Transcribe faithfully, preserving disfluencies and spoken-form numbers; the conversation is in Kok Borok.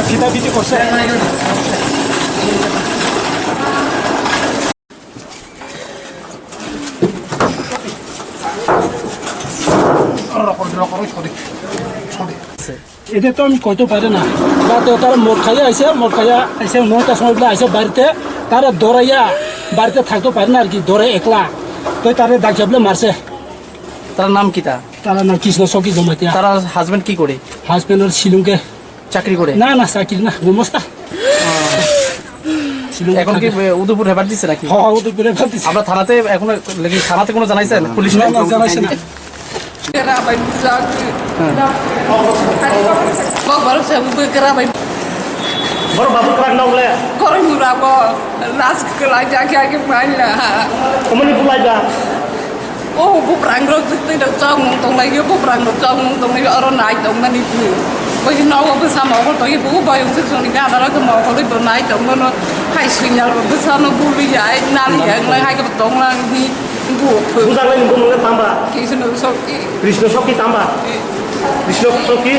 ফিটা ফিটি করছে। এদের তো আমি কইতে পারি না। রাতে তারা মদ খাইয়া আইসে, মদ খাইয়া আইসে, নয়টার সময় বলে আইসে বাড়িতে, তারা দৌড়াইয়া বাড়িতে থাকতে পারে না আর কি, দৌড়ে একলা। তো তারা ডাক চাপলে মারছে। তার নাম কিতা? তার নাম কৃষ্ণ সখী জমাতিয়া। তার হাজবেন্ড কি করে? হাজবেন্ড ওর শিলংকে। চাকরি করে? না, না, চাকরি না, গুমস্তা। শিলং এখন কি থাকে। এ, উদয়পুর রেফার দিচ্ছে নাকি? হ্যাঁ, হ্যাঁ, উদয়পুর রেফার দিচ্ছে। আপনার থানাতে এখনো, লেকিন থানাতে কোনো জানাইছেন? পুলিশ না, না, জানাইছে না। Kera bai bujak. Bok borok se bui kera bai. Borok babu krak nok le. Koroi mura bo. Ras kelai jagi agi maila. Omoni bulai ba. Oh, buprang rok jitui rok chok mung tong lai, buprang rok chok mung tong lai, oro nai tong mani bu. Oi no, bwsa mokol tong bu, boyong sik soni gana rok mokol bo nai tong mano. Hai signal bo bwsa no buli ya, nali ya, nai hai ko tong lang ni bu. Bujak lai ni bumung tamba. Kisi no sokki. Krishna sokki tamba. Krishna sokki.